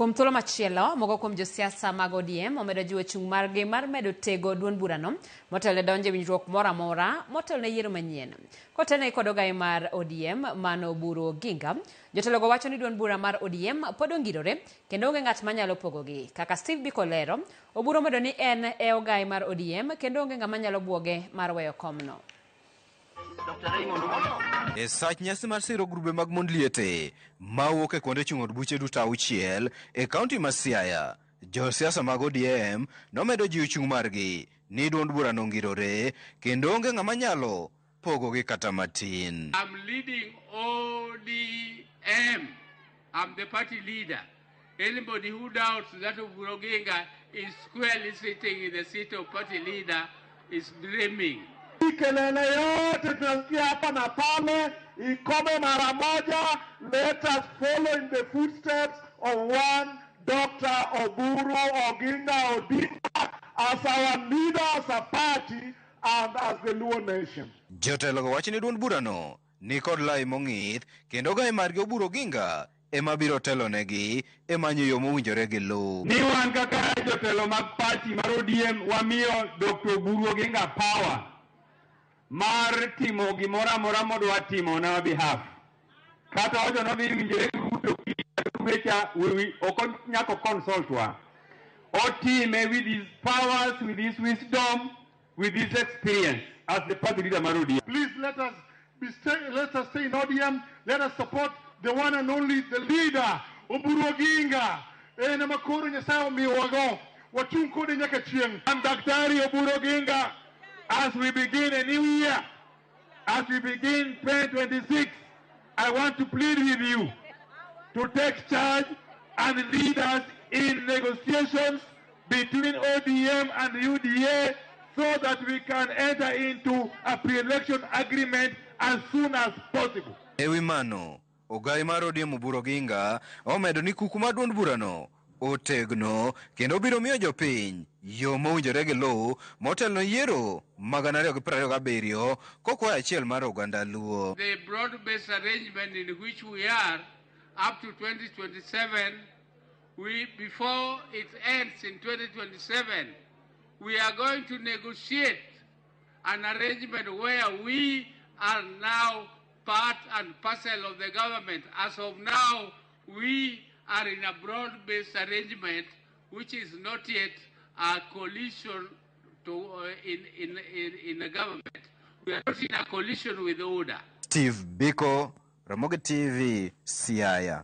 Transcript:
Kuom thuolo machielo, moko kuom josiasa mag ODM omedo jiwo chung' margi mar medo tego duond burano motelo ne donjo e winjruok moro amora motelo ne yiero manyien. Kotenore kod ogaye mar ODM mano Oburu Oginga, jotelogo wacho ni duond bura mar ODM pod ongirore kendo onge ng'at manyalo pogogi. Kaka Steve Biko lero, Oburu omedo ni en e ogaye mar ODM kendo onge ng'ama nyalo buoge mar weyo komno. E sach nyasi mar siro grube mag mond liete mawuok e kuonde chung' od buche duto auchiel e kaunti ma Siaya, josiasa mag ODM nomedo jiwo chung' margi ni duond burano ongirore kendo onge ng'ama nyalo pogogi kata matin. I'm leading ODM. I'm the party leader. Anybody who doubts that Oburu Oginga is squarely sitting in the seat of party leader is dreaming. Hii kelele yote tunasikia hapa na pale ikome mara moja. Let us follow in the footsteps of one Dr. Oburu Oginga Odinga as our leader, as a party, and as the Luo nation. Jotelogo wacho ni duond burano ni kod lai mong'ith kendo ogaye margi Oburu Oginga ema biro telonegi e manyo yo mowinjore gi luw. Ni wan kaka jotelo mag party mar ODM wamiyo Dr. Oburu Oginga power mar timo gimoro amora modwa timo on our behalf. Kata wacho nodhi winjore gi Ruto wecha ok nyaka consult wa. Otime with his powers, with his wisdom, with his experience as the party leader mar ODM. Please let us be stay, let us stay in ODM. Let us support the one and only the leader Oburu Oginga. En ema koro Nyasaye omiyowago. Wachung' kode nyaka chieng'. And Daktari Oburu Oginga, as we begin a new year, as we begin 2026, I want to plead with you to take charge and lead us in negotiations between ODM and UDA so that we can enter into a pre-election agreement as soon as possible. E wi mano, ogayi mar ODM Oburu Oginga omedo ni kuku mar duond burano otegno kendo biro miyo jopiny yo mowinjore gi luw motelo ne yiero mag 2027 kokwayo achiel mar oganda Luo. The broad-based arrangement in which we are up to 2027, before it ends in 2027, we are going to negotiate an arrangement where we are now part and parcel of the government. As of now, we are in a broad-based arrangement which is not yet a coalition in the government. We are not in a coalition with ODA. Steve Biko, Ramogi TV, Siaya.